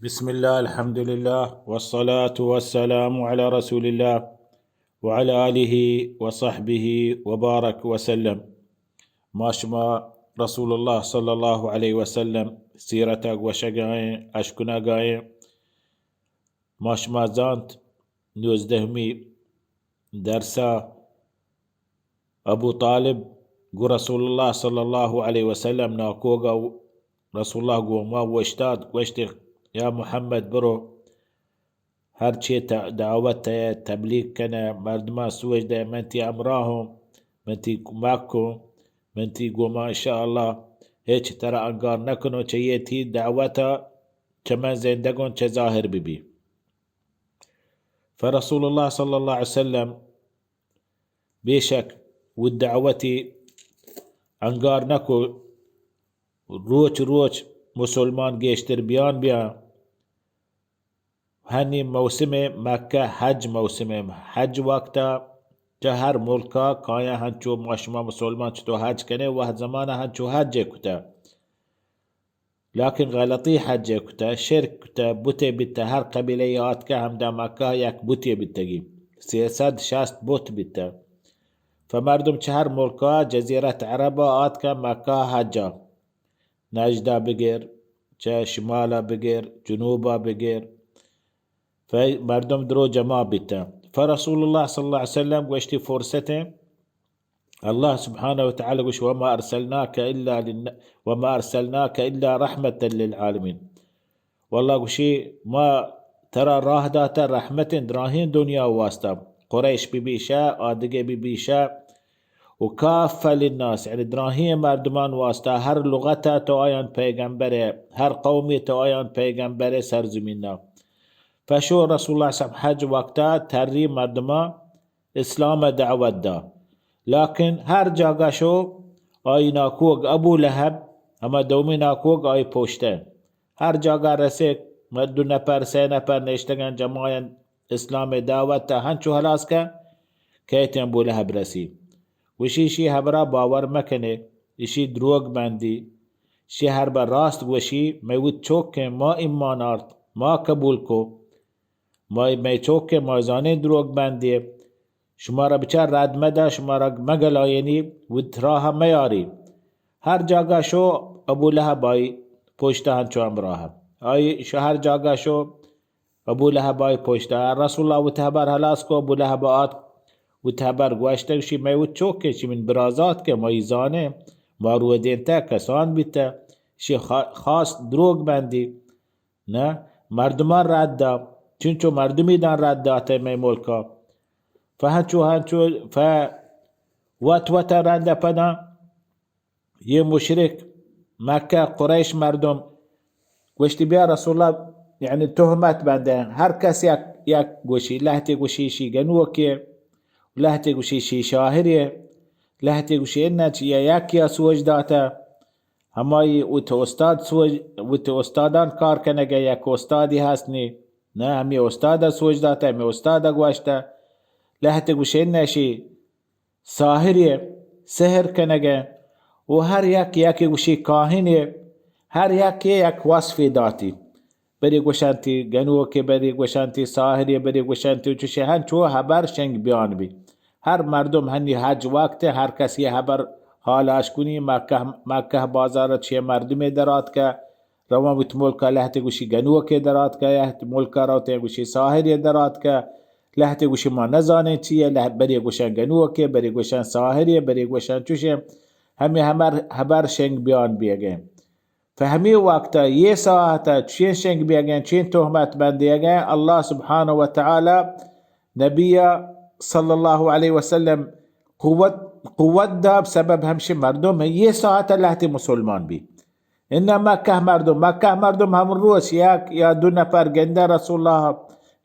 بسم الله، الحمد لله، والصلاة والسلام على رسول الله، وعلى آله وصحبه وبارك وسلم. ما شما رسول الله صلى الله عليه وسلم سیرت ءَ گوشگ ءَ ایں، اشکنگ ءَ ایں. ما شما زانت، نوزدہمی درس ءَ ابو طالب گوں رسول اللہ صلی اللہ علیہ وسلم ناکوگ ءَ، رسول اللہ گوں ما اوشتات، گوشت: یا محمد، برو ہر چے ت-، دعوت ءَ تبلیغ کن ئے، مردماں سوج دئے، من تئی ہمراہ اوں، من تئی کمک اوں، من تئی گوما انشاءاللہ ہچ ترا انگار نہ کنوں، چہ اے تئی دعوت ءَ چہ من زندگ اوں چہ ظاہر بہ بی. فرسول اللہ صلی اللہ علیہ وسلم بے شک وت دعوتی انگار نہ کو، روچ روچ مسلمان گیشتر بیان بیان. ہنی موسم مکہ حج موسم، حج وقتا چہ ہر ملکا کایا، ہنچو ما شما مسلمان چطور حج کنے، وہد زمانہ ہنچو حج کتا. لیکن غلطی حج کتہ، شرک کتہ، بتے بیتہ، ہر قبیلہ آتکہ ہمدا مکہ یک بتے بیتگی، سیصد شست بت بیتہ. فمردم چہ ہر ملکا جزیرت عربا آتکہ مکہ حجا، نجدا بگر، چہ شمالا بگر، جنوبا بگر، فمردم درو جمع بیتہ. فرسول اللہ صلی اللہ علیہ وسلم گوشتی فرصتیں اللہ سبحانہ و تعالی گوش: وما ارسلناک الا للن-، وما ارسلناک الا رحمة للعالمین. واللہ گوشی، ما ترا راہ داتہ رحمتیں دراہیں دنیا واسطہ، قریش ببیشہ، آدگہ ببیشہ، و کافة للناس، یعنی دراہیں مردمان واسطہ، ہر لغت تو آیان پیغمبر، ہر قومی تو آیان پیغمبر سرزمینا. پشو رسول اللہ صلی اللہ علیہ وسلم حج وقتا تری مردمان اسلام ء دعوت دا، لیکن ہر جاگہ شو آئی ناکوگ ابو لہب، ہما دومی ناکوگ آئی پشت ء. ہر جاگہ رسے، دو نفر، سہ نفر نشتگن جماعت اسلام ء دعوت ء ہنچو ہلاس کن، کیت ابو لہب رسی. گوشی، اشی ہبرا باور مکنے، اشی دروگ بندی، اشی ہر بر راست گوشی، مئے وت چوکیں ما ایمان آرت، ما قبول کو. ما، مئے چوکیں، ما زانیں دروگ بندے. شمارا بچار رد مدہ، شمارا مگلائینی، وت راہ میاری. ہر جاگہ شو، ابو لہب آئی پشت ہنچو ہمراہ. آئی شو ہر جاگہ شو، ابو لہب آئی پشت. رسول اللہ وت ہبر ہلاس کو، ابو لہب آت، وت ہبر گوشتگ، شی مئے وت چوکیں، شی من برازات کہ ما ای زانیں، ما رو دینتہ، کسان بیتہ، شی خا-، خاص دروگ بندی. نہ، مردمان رد دا، چنچو مردمی دان رد داتہ مئے ملکا. فہنچو ہنچو، ف وت وت رد پدان، یہ مشرک، مکہ، قریش مردم گوشتی، بیا رسول اللہ، یعنی تہمت بندہ، ہر کس یک، یک گوشی، لہتے گوشی شی گنوکے، لہتے گوشی شی شاہرے، لہتے گوشی انہ چی، یک یا سوج داتہ. ہمائی وت استاد سوج، وت استادان کار کنگے، یک استادی ہست نی، نہ، ہمی استاد سوج داتہ، ہمی استاد گوشتہ، لہتے گوشے نشی ساحرے، سحر کنگے، و ہر یک یکی گوشی کاہنے، ہر یکی یک وصفی داتی. بری گوشنتی گنوکے، بری گوشنتی ساحرے، بری گوشنتی چوشے، ہنچو ہبر شنگ بیان بی. ہر مردم ہنی حج وقت، ہر کسی ہبر حال اش کنی، مکہ، مکہ بازار چیئے مردمے دراتکہ، روان وت ملکا، لہتے گوشی گنوکے دراتکہ، لہتے ملکا روتے گوشی ساحرے دراتکہ، لہتے گوشی ما نزانیں چیئے، لہ-، بری گوشن گنوکے، بری گوشن ساحرے، بری گوشن چوشے، ہمیں ہمر، ہبر شنگ بیان بیگیں. فہ ہمے وقتا، یہ ساعتا چین شنگ بیگیں، چین تہمت بندیگیں، اللہ سبحانہ و تعالی نبی صلی اللہ علیہ وسلم قوت، قوت دا، سبب ہمشی مردم یہ ساعتا لہتے مسلمان بی. انہ مکہ مردم، مکہ مردم ہم روچ یک یا دو نفر گندہ رسول اللہ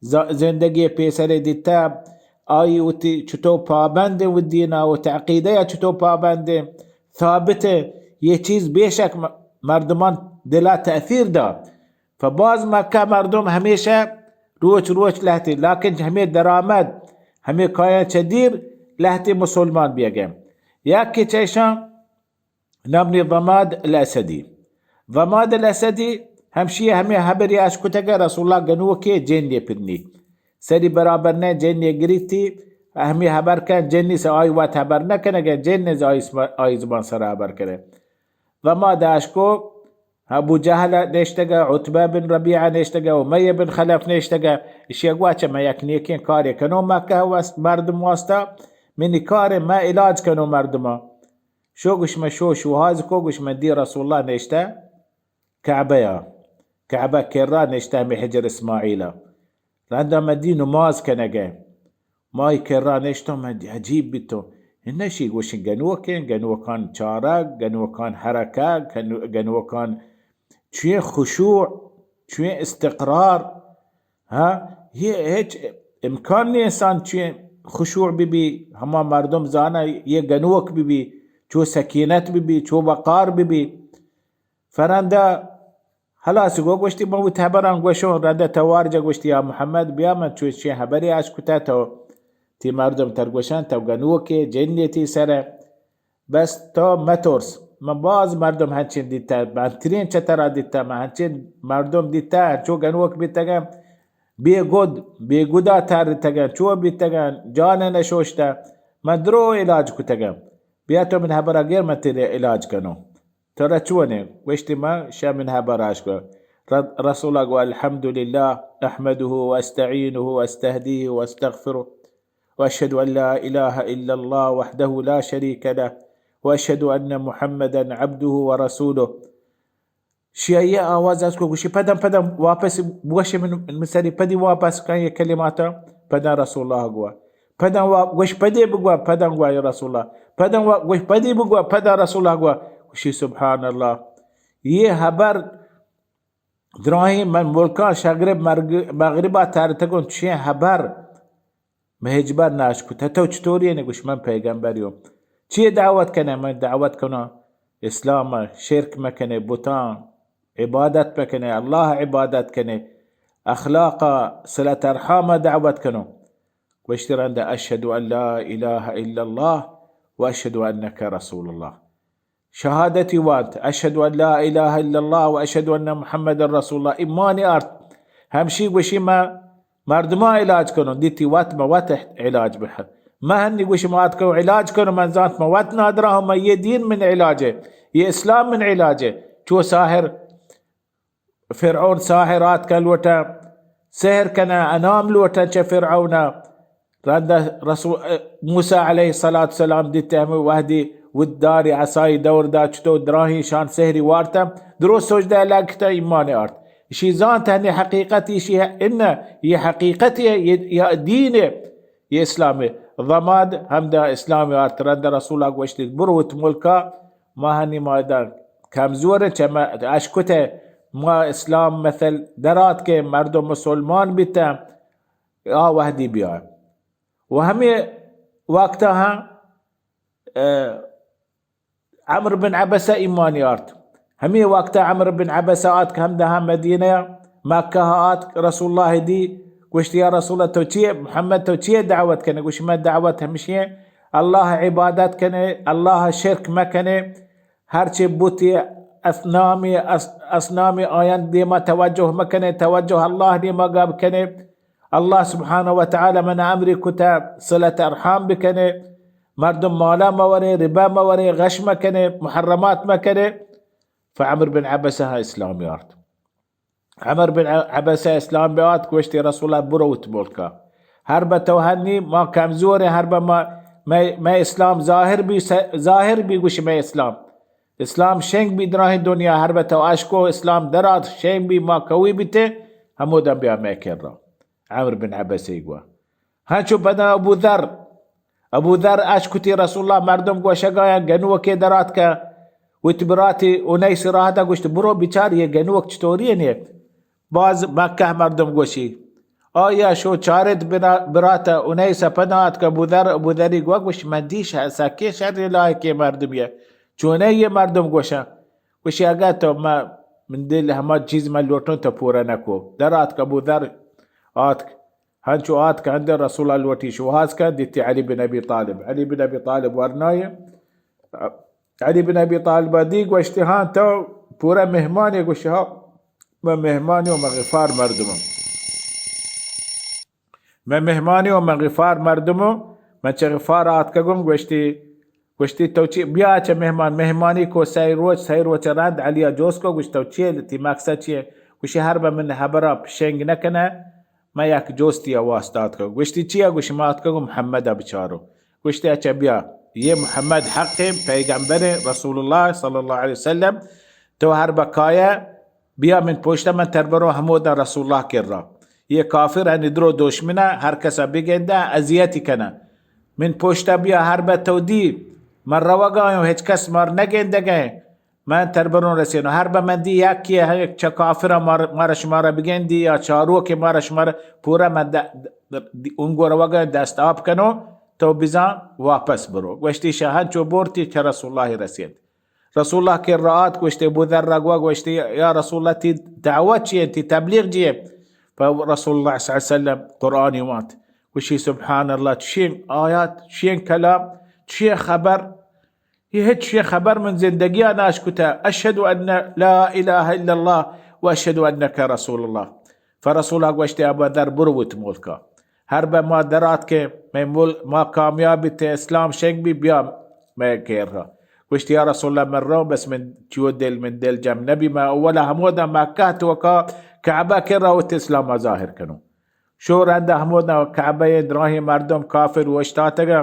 ز-، زندگی پیسرے دیتا، آئی وتی چطور پابند و دینا و عقیدہ یا چطور پابند ثابت، یہ چیز بے شک م-، مردمان دلا تأثیر دا. فباز مکہ مردم ہمیشہ روچ روچ لہتے، لیکن ہمیں درآمد، ہمیں کایاں چہ دیر لہتے مسلمان بیگیں. یک کہ چیشاں نام نی ضماد الاسدی. ضماد الاسدی ہمشی ہمے ہبری اش کتگہ رسول اللہ گنوکے جنی پنی۔ سری برابر نہ جنی گریتی، ہمے ہبر کن جنی سے آئی وت ہبر نہ کنگہ، جن سے آئی زبان سر ہبر کنہ۔ و ما داشکو ابو جہل نشتگہ، عتبہ بن ربیعہ نشتگہ، امیہ بن خلف نشتگہ، اشی گوا چہ من یک نیکیں کارے کنو مکہ وس-، مردم واسطہ، منی کارے من علاج کنو مردماں۔ شو گوش من شو شوہاز کو گوش من دی رسول اللہ نشتہ کعبہ یا، کعبہ کرا نشتہ ہمے حجر اسماعیل ء۔ رندا من دی نماز کنگے۔ مائی کرا نشتوں من دی عجیب بیتوں۔ انشی گوشن گنوکیں، گنوکان چارگ، گنوکان حرکہ، گنو-، گنوکان چوئیں خشوع، چوئیں استقرار۔ ہاں، یہ ہچ امکان نہیں انسان چوئیں خشوع بی بی، ہما مردم زانا یہ گنوک بی بی، چو سکینت بی بی، چو وقار بی بی۔ فرندا ہلاس گو گوشتی، من وت ہبراں گوشوں، رندا توار جا گوشتی، یا محمد، بیا من چوشیں ہبرے اش کتا تو، تی مردم تر گوشن تو گنوکے، جنے تی سر۔ بس تو مترس، من باز مردم ہنچین دیتا، من ترین چترا دیتا، من ہنچین مردم دیتا، ہنچو گنوک بیتگن، بے گد، بے گدا ترتگن، چو بیتگن، جان نشوشتا، من درو علاج کتگن۔ بیا تو من ہبرا گیر، من تیرے علاج کنوں۔ ترا چونے؟ گوشتی، ما شہ من ہبر اش کو۔ ر-، رسول گو، الحمدللہ، احمده واستعینه واستهدیه واستغفره واشهد ان لا اله الا الله وحده لا شریک له واشهد ان محمدا عبده ورسوله۔ شیعی آواز از کو گوشی، پدم پدم واپس بوش من، من سری پدی واپس کن یہ کلماتا، پدم رسول اللہ گوا۔ پدم وا-، گوش پدی بگوا، پدم گوا یا رسول اللہ۔ پدم وا-، گوش پدی بگوا، پدم رسول اللہ گوا۔ گوشی، سبحان اللہ۔ یہ ہبر دراہیں من ملکاں شگرب مرگ-، مغربا ترتگوں چین ہبر مہ ہچبر نہ اشکت۔ تو چطوری ئے؟ گوش من پیغمبری ہوں۔ چی دعوت کنے؟ من دعوت کناں اسلام ء، شرک مکنے، بتاں عبادت مکنے، اللہ عبادت کنے، اخلاق ء، صلت ارحام ء دعوت کنوں۔ گوشتی رند، اشهد ان لا اله الا الله و اشهد انک رسول الله۔ شہادتی وانت، اشهد ان لا اله الا الله و اشهد ان محمد رسول الله۔ ایمان آرت، ہمشی گوشی، ما مردماں علاج کنوں، دیتی وت ما وت علاج بہ۔ ما ہنی گوشی، ما آتکوں علاج کنوں، من زانت ما وت نادراہوں، ما یہ دین من علاج ہے، یہ اسلام من علاج ہے۔ چو ساحر، فرعون ساحر آتکا لوٹا سحر کنا، انعام لوٹا چہ فرعونا۔ رندا رسول، موسی علیہ الصلوۃ والسلام دیتے ہمے وہدی وداری عصائی دور دا، چتو دراہیں شان سحری وارتا، درو سجدہ لگتا، ایمان آرت۔ اشی زانت ہنی حقیقت ایشی ہے، ان یہ حقیقت ہے، یہ، یہ دین ہے، یہ اسلام ہے۔ ضماد ہمدا اسلام آرت، رندا رسول گوشتی، برو وت ملکا، ما ہنی ما دا کمزور چہ ما اشکتے، ما اسلام مثل درات کے مردم مسلمان بیتا، آ وہدی بیا۔ و ہمے وقتا ہاں، اه، عمرو بن عبسہ ایمانی آرت۔ ہمے وقتا عمرو بن عبسہ آتک ہمدا ہاں مدینہ، مکہ آتک رسول اللہ دی، گوشت، یا رسول اللہ، تو چیے، محمد، تو چیے دعوت کنے؟ گوشت، من دعوت ہمشی ہیں، اللہ عبادت کنے، اللہ شرک مکنے، ہرچے بوتی اصنامی، اص-، اصنامی آیان دیما توجہ مکنے، توجہ اللہ دیما گاب کنے۔ اللہ سبحانہ و تعالی من امری کتا صلت ارحام بکنے، مردم مالا مورے، ربا مورے، غش مکنے، محرمات مکنے۔ فعمر بن عبسہ اسلام یارت۔ عمر بن ع-، عبسہ اسلام بیات، گوشتی، رسول اللہ، برو وت ملکا۔ ہر بہ تو ہنی ما کمزور ہیں، ہر بہ ما، مئے، مئے اسلام ظاہر بی، س-، ظاہر بی گوش مئے اسلام۔ اسلام شنگ بی دراہیں دنیا، ہر بہ تو اشکو اسلام درات شنگ بی ما کوئی بیتے، ہمودا بیا مئے کرا۔ عمر بن عبسہ گوا۔ ہنچو پدا ابو ذر، ابو ذر اشکتی رسول اللہ مردم گوشگایا گنوکے دراتکہ، وتی براتی انیس راہ دا گوشت، برو بچار یہ گنوک چطوری نے؟ باز مکہ مردم گوشی۔ آیا شو چارت برا-، برات انیس پدا آتک ابو ذر، ابو ذری گوا گوشت، من دی ش-، سکے شر لائقے مردم یہ۔ چونے یہ مردم گوشن؟ گوشی، اگر تو ما، من دل ہما چیز من لوٹوں تو پورا نکو۔ در آتک ابو ذر آتک۔ ہنچو آتک اندر رسول اللہ لوٹی شوہاز کن، دیتی علی بن ابی طالب۔ علی بن ابی طالب ورنائے۔ علی بن ابی طالب دی گوشتی، ہاں تو پورا مہمانے؟ گوشی، ہاں۔ من مهمانی و من غفار مردمم. من مهمانی و من غفار مردمم. من چه غفار آتکگم، گوشتی، گوشتی تو چی بیا چه مهمان، مهمانی کو سه روچ، سه روچ رند علیا جوست کو، گوشت تو چیه، تی مقصد چیه؟ گوشی هر به من هبرا پشنگ نکنه، من یک جوستی ء واسطہ آتکگ. گوشتی چیا؟ گوشی ما آتکگ محمد ء بچارو. گوشتی اچھا بیا، یہ محمد حق ہیں، پیغمبر ہیں، رسول اللہ صلی اللہ علیہ وسلم، تو ہر بکایہ بیا من پشت من تربرو ہمودا رسول اللہ کرا. یہ کافر ہیں ندرو دشمن ہیں، ہر کسا بگندہ اذیتی کنہ. من پشت بیا ہر بہ تو دی، من روگایوں، ہچ کس مار نگندگہ. من تربرون رسینو. ہر بہ من دی یکی ہے چہ کافرہ مار، مارا شمارا بگندی یا چاروک مارا شمارا پورا من د-، د-، د-، انگو روگا دست آپ کنو، تو بزان واپس برو. گوشتی شہ ہنچو بورتی چہ رسول اللہ رسید. رسول اللہ کرا آت، گوشتی ابو ذر گوا، گوشتی یا رسول اللہ تی دعوت چیے، تی تبلیغ چیے؟ پہ رسول اللہ صلی اللہ علیہ وسلم قرآنی وانت. گوشی سبحان اللہ، چین آیات، چین کلام، چین خبر، یہ ہچ یہ خبر من زندگی ء ناش کتہ. اشہد ان لا الہ الا اللہ و اشہد انک رسول اللہ. فرسول ء گوشت ابا در برو وت ملکا. ہر بہ ما درات کہ مئے مل-، ما کامیاب بیت، اسلام شنگ بی، بیا مئے کیرا. گوشت یا رسول اللہ من رو، بس من چیو دل، من دل جم نبی. ما اولا ہمودا مکہ توکا کعبہ کرا وت اسلام ظاہر کنو. شو رندا ہمودا کعبہ دراہیں مردم کافر اوشتاتگا.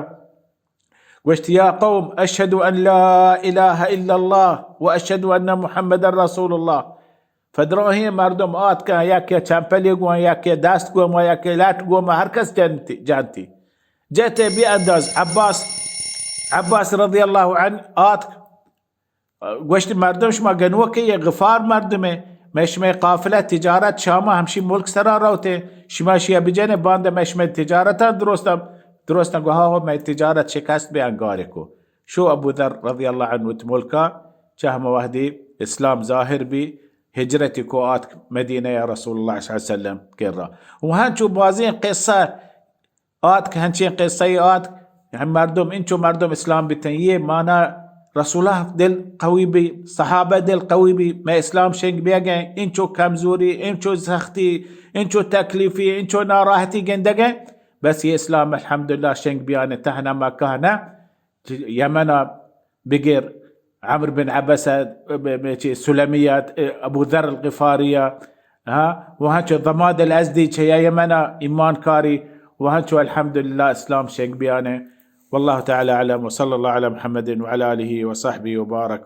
گوشت یا قوم اشہد ان لا الہ الا اللہ و اشہد ان محمد رسول اللہ. فدراہیں مردم آتکن، یکے چمپلی گون، یکے دست گون، یکے لٹ گون، ہر کس جنتی، جنتی. جتے بے انداز عباس، عباس رضی اللہ عنہ آتک. گوشت مردم شما گنوکے، یہ غفار مردمے، مئے شمئے قافلہ تجارت شاما ہمشی ملک سرا روتے، شما شیا بجنے باندا مئے شمئے تجارتا درستم، درستم گوہا ہو مئے تجارت شکست بے انگارے کو. شو ابو ذر رضی اللہ عنہ وت ملکا چہ ہم وحدی اسلام ظاہر بی، ہجرت کو آتک مدینہ یا رسول اللہ صلی اللہ علیہ وسلم کرا. و ہنچو بازیں قصہ آتک، ہنچیں قصہ ای آتک، ہم مردم، انچو مردم اسلام بیتن. یہ مانا رسول اللہ دل قوی بی، صحابہ دل قوی بی، مئے اسلام شنگ بیگیں، انچو کمزوری، انچو سختی، انچو تکلیفی، انچو ناراحتی گندگیں. بس یہ اسلام الحمدللہ شنگ بیانے تہنا مکہ نہ، یمن ء بگر، عمرو بن عبسہ، ب-، ب-، چی، سلمیہ، ابو ذر الغفاریہ، ہاں، و ہنچو ضماد الازدی چہ یمن ء ایمان کاری، و ہنچو الحمدللہ اسلام شنگ بیانے. واللہ تعالی اعلم، وصلی اللہ علی محمد وعلی آلہ وصحبہ وبارک.